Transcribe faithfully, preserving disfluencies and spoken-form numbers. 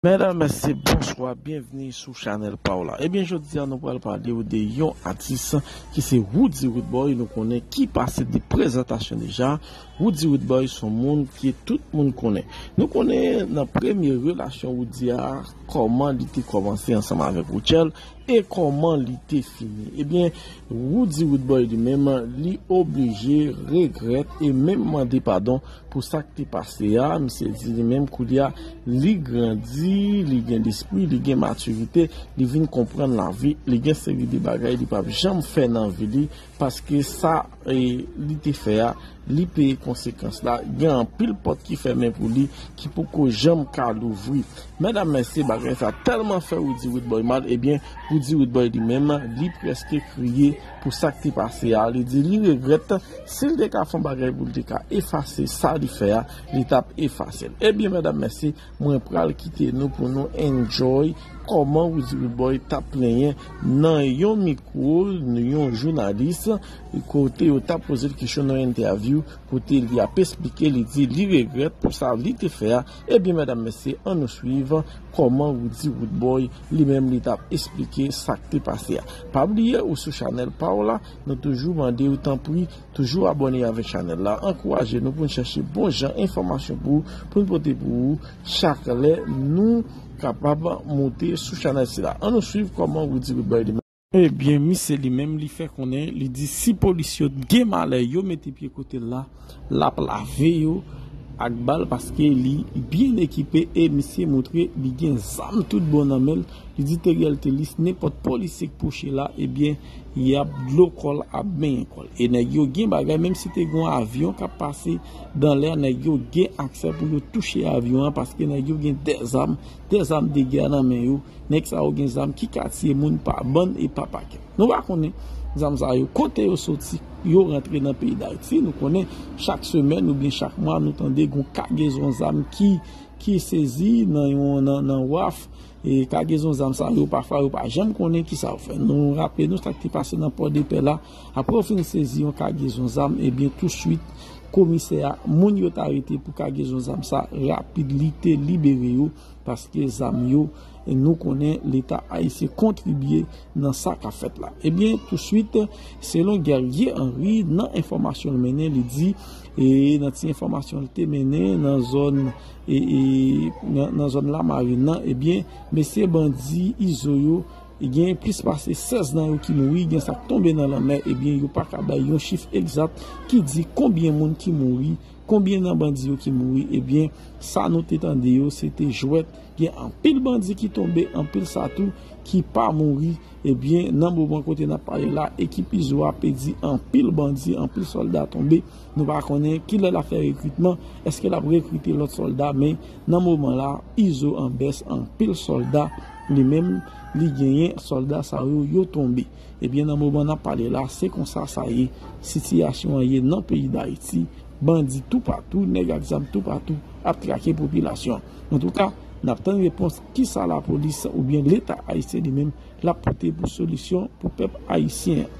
Medam, mesye, bonswa, byenvni sou chanèl pa w la. Ebyen, jodi a, nou pral pale w de yon atis ki se Roody Roodboy. Nou konnen ki pase de prezantasyon deja. Roody Roodboy se yon moun ke tout moun konnen. Nou konnen nan premye relasyon Roody a, kòman li te kòmanse ansanm avèk Rutshelle e kòman li te fini. Ebyen, Roody Roodboy li menm, li oblije regrèt e menm mande padon pou sa k te pase a. Misye di li menm koulye a, li grandi, li gen lespri, li gen matirite, li vin konprann lavi, li gen seri de bagay li p ap janm fè nan vi li, paske sa, e, li te fè a, li peye konsekans la. Gen anpil pòt ki fèmen pou li, ki poko janm ka louvri. Medam, mesye, bagay sa tèlman fè Roody Roodboy mal, ebyen, Roody Roodboy li menm, li prèske kriye pou sa k te pase a. Li di li regrèt, si l te ka fè yon bagay pou l te ka efase sa li fè a, li t ap efase l. Ebyen, medam, mesye, mwen pral kite nou pou nou enjoy kòman Roody Roodboy t ap plenyen nan yon mikwo, yon jounalis, kote yo t ap poze l kesyon nan yon entèvyou, kote li ap esplike, li di li regrèt pou sa li te fè a. Ebyen, medam, mesye, ann nou swiv kòman Roody Roodboy li menm li t ap esplike sa k te pase a. Pa bliye, ou sou chanèl pa w la, nou toujou mande w, tanpri, toujou abòne avèk chanèl la, ankouraje nou pou n chèche bon jan enfòmasyon pou ou, pou n pote pou ou chak lè nou kapab monte sou chanèl sila. Ann nou swiv kòman Roody Roodboy li menm. Ebyen, misye li menm, li fè konnen, li di si polis yo gen malè, yo mete pye kote l la, l ap lave yo ak bal, paske li byen ekipe e misye montre li gen zam tout bon nan men l. Li di Teriel Thelis, nenpòt polisye k pwoche la, ebyen, y ap dlo kò l, ap benyen kò l. E nèg yo gen bagay, menm si te gen yon avyon k ap pase dan lè, nèg yo gen aksè pou yo touche avyon an, paske nèg yo gen de zam, de zam de gè nan men yo. Nèg sa yo gen zam ki ka tiye moun pa bann e pa pakèt. Nou pa konnen zam sa yo, kote yo soti, yo rantre nan peyi Dayiti. Nou konnen chak semèn oubyen chak mwa, nou tande gon kagezon zam ki, ki sezi nan yon, nan, nan waf. E kagezon zam sa yo, pafwa yo pa janm konnen ki sa yo fè. Nou raple nou sa k te pase nan Pòdepè la. Apre yo fin sezi yon kagezon zam, ebyen, touswit, komisè a, moun yo t arete pou kagezon zam sa, rapid, li te libere yo, paske zam yo, nou konnen Leta ayisyen kontribye nan sa k ap fèt la. Ebyen, touswit, selon Guerrier Henry, nan enfòmasyon l mennen, li di, e nan ti enfòmasyon l te mennen nan zòn, e, e, nan, nan zòn Lamarin nan, ebyen, mesye bandi Izo yo, gen plis pase sèz nan yo ki mouri, gen sa k tonbe nan lanmè, ebyen, yo pa ka bay yon chif egzat ki di konbyen moun ki mouri, konbyen nan bandi yo ki mouri, ebyen, sa nou te tande yo, se te jwèt, gen anpil bandi ki tonbe, anpil sa tou ki pa mouri, ebyen, nan moman kote n ap pale la, ekip Izo a pèdi anpil bandi, anpil sòlda tonbe, nou pa konnen kilè l ap fè rekritman, èske l ap rekrite lòt sòlda, men nan moman la, Izo an bès, anpil sòlda, li menm, li genyen, sòlda sa yo, yo tonbe. Ebyen, nan moman n ap pale la, se konsa sa ye, sitiyasyon an ye nan peyi Dayiti, bandi toupatou, nèg ak zam toupatou ap trake popilasyon an. Antouka, n ap tann repons kisa lapolis oubyen Leta ayisyen li menm l ap pote pou solisyon pou pèp ayisyen an.